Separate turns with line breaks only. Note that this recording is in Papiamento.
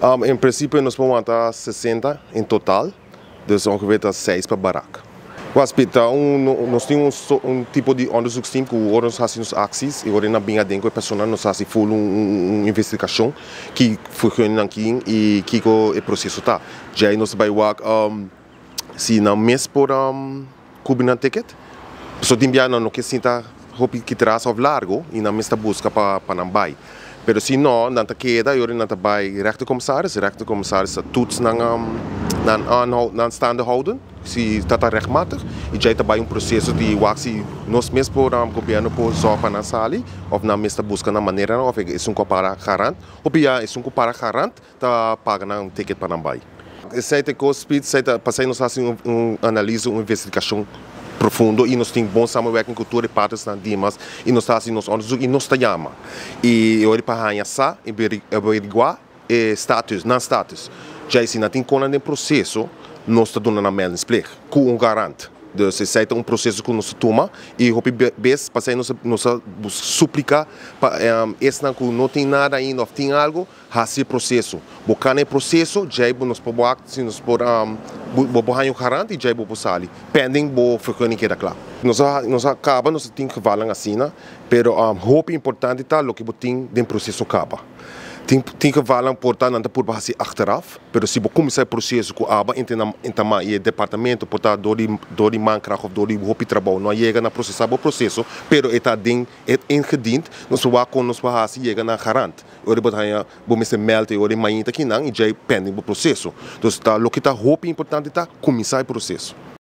In principe nos por wanta 60 in total, dus ongeveer ta 6 pa barak. Waspita, nos tin un tipo di onderzoeksteam ku ora nos hasi nos acties i ora nan bin aden ku e persona, nos hasi full un investigashon ki vergunning nan tin i kiko e proseso ta. Djei nos ta bai wak si nan mes por kubri nan ticket. So tin bia nan no ke sinta hopi kitras of largo i nan mes ta buska pa nan bai. Pero si no, nan ta keda i ora nan ta bai rechtercommissaris, rechtercommissaris ta toets nan aanhoud, nan staande houden, si ta ta rechtmatig, i djei ta bai un proseso di wak si nos mes por, gobierno por zorg pa nan sali, of nan mes ta buska nan maneranan, of esun ku a para garant. Hopi ya esun ku para garant ta paga nan ticket pa nan bai. Esei ta e kos, Piet, esei ta pasei nos hasi un analise, un investigashon profundo i nos tin bon samenwerking ku tur e partnersnan dimas i nos ta hasi nos onderzoek i nos ta yama i e ora pa haña sa i averiguá e status, nan status. Djei si nan tin konan den proseso, nos ta duna nan meldingsplicht ku un garant. Dus esei ta un proseso ku nos ta tuma i hopi bes pasei nos ta supliká pa esnan ku no tin nada ainda òf tin algu, hasi e proseso. Bo kana e proseso, djei bo nos por wak si nos por bo por haña un garant i djei bo por sali pending bo vergunning keda kla. Nos a kaba, nos tin gevalnan asina, pero hopi importante ta loke bo tin den proseso kaba. Tin gevalnan por ta nan ta purba hasi achteraf, pero si bo kuminsá e proseso ku aba entamá i e departamento por ta dor di mankracht òf dor di hopi trabou no a yega na prosesá bo proseso, pero e ta den het ingediend, nos por wak kon nos por hasi yega na garant. Ora bo ta haña bo mester meld e ora mainta kinan i djei pending bo proseso. Dus ta loke ta hopi importante ta kuminsá e proseso.